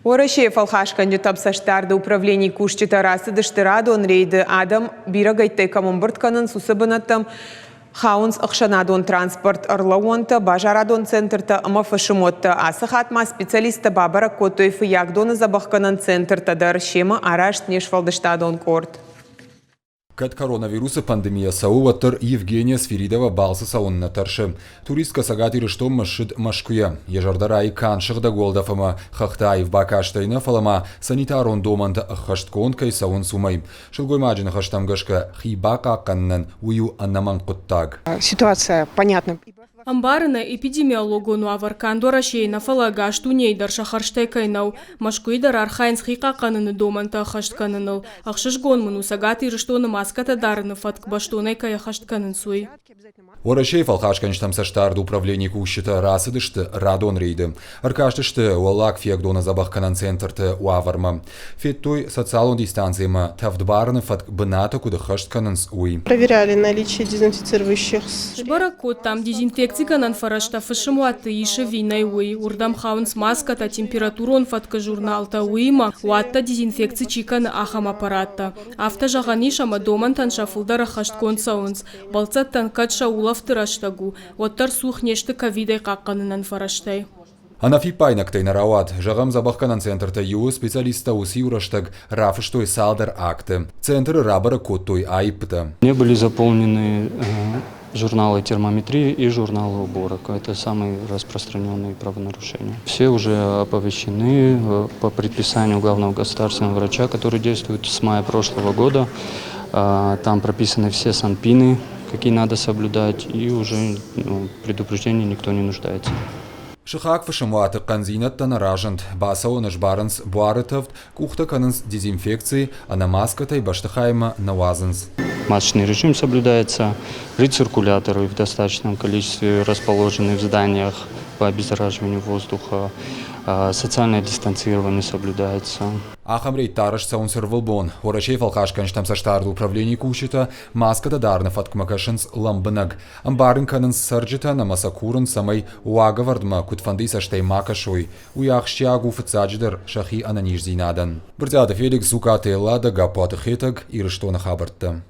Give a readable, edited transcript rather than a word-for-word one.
Уӕрӕсейы фӕлхасгӕнджытӕм цӕстдарды управленийы кусджытӕ рацыдысты радон рейды. Адӕм бирӕгӕйттӕй кӕм ӕмбырд кӕнынц, уыцы бынӕттӕм хауынц ӕхсӕнадон транспорт, ӕрлӕууӕнтӕ, базарадон центртӕ ӕмӕ фысымуӕттӕ. Ацы хатт ма специалисттӕ бабӕрӕг кодтой Фыййагдоны дзӕбӕхгӕнӕн центртӕ дӕр. Семӕ арӕзт не сфӕлдыстадон къорд. Кӕд коронавирусы пандемийӕ цӕуы, уӕддӕр Евгения Свиридова балцы цӕуын нӕ тӕрсы. Туристкӕ Цӕгат Ирыстонмӕ ссыд Мӕскуыйӕ. Йӕ зӕрдӕ райы канд сыгъдӕг уӕлдӕф ӕмӕ хӕхты аив бакастӕй нӕ, фӕлӕ ма санитарон домӕнтӕ ӕххӕстгонд кӕй цӕуынц, уымӕй. Сылгоймаджы ныхӕстӕм гӕсгӕ, хи бахъахъхъӕнынӕн уый у ӕнӕмӕнг хъуыддаг. Ситуация понятна. Ӕмбарыны, эпидемиологон уавӕр канд Уӕрӕсейы нӕ, фӕлӕ ӕгас дунейы дӕр сӕ хӕрзтӕй кӕй нӕу. Мӕскуыйы дӕр архайынц хи хъахъхъӕныны домӕнтӕ ӕххӕст кӕныныл. Ӕхсызгон мын у, Цӕгат Ирыстоны маскӕтӕ дарыны фӕтк бӕстонӕй кӕй ӕххӕст кӕнынц, уый. Уӕрӕсейы фӕлхасгӕнджытӕм цӕстдарды управленийы кусджытӕ рацыдысты радон рейды. Ӕркастысты Уӕллаг Фиагдоны дзӕбӕхгӕнӕн центрты уавӕрмӕ. Федтой, социалон дистанцимӕ тӕвдбарыны фӕтк бынаты куыд ӕххӕст кӕнынц, уый. Проверяли наличие дезинфицирующих Сбӕрӕг кодтам, дезинфекцигӕнӕн фӕрӕзтӕ фысымуӕтты ис ӕви нӕ, уый. Уырдӕм хауынц маскӕтӕ, температурон фӕткы журналтӕ, уыимӕ, уӕттӕ дезинфекци чи кӕны, ахӕм аппараттӕ. Афтӕ зӕгъӕн ис, ӕмӕ домӕнтӕн сӕ фылдӕр ӕххӕстгонд цӕуынц. Бӕлццӕттӕн кӕд сӕ улӕфты рӕстӕг у, уӕддӕр цух не сты ковидӕй хъахъхъӕнынӕн фӕрӕзтӕй. Ӕнӕфиппаинӕгтӕй нӕ рауад. Зӕгъӕм, дзӕбӕхгӕнӕн центртӕй иуы специалисттӕ уыцы-иу рӕстӕг рафыстой цалдӕр акты. Центры рабӕрӕг кодтой аиппытӕ. Не были заполнены журналы термометрии и журналы уборок. Это самые распространенные правонарушения. Все уже оповещены по предписанию главного государственного врача, который действует с мая прошлого года. Там прописаны все санпины, какие надо соблюдать, и уже, ну, предупреждений никто не нуждается. Сыхаг фысымуаты хъӕндзинӕдтӕ нӕ разынд. Бацӕуӕны сбарынц буары тӕвд, къухтӕ кӕнынц дезинфекци, ӕнӕ маскӕтӕй бӕстыхаймӕ нӕ уадзынц. Масочный режим соблюдается, рециркуляторы в достаточном количестве расположены в зданиях по обеззараживанию воздуха, социальное дистанцирование соблюдается. Ахӕм рейдтӕ арӕзт цӕуынц ӕрвылбон. Уӕрӕсейы фӕлхасгӕнджытӕм цӕстдарды управленийы кусджытӕ маскӕтӕ дарыны фӕткмӕ кӕсынц лӕмбынӕг. Ӕмбарын кӕнынц цӕрджытӕн ӕмӕ сӕ курынц, цӕмӕй уагӕвӕрдмӕ куыдфӕндыйы цӕстӕй ма кӕсой. Уый ахсджиаг у фыццаджыдӕр сӕхи ӕнӕниздзинадӕн. Брытъиаты Феликс, Зукаты Эллада, Гаппуаты Хетӕг, Ирыстоны хабӕрттӕ.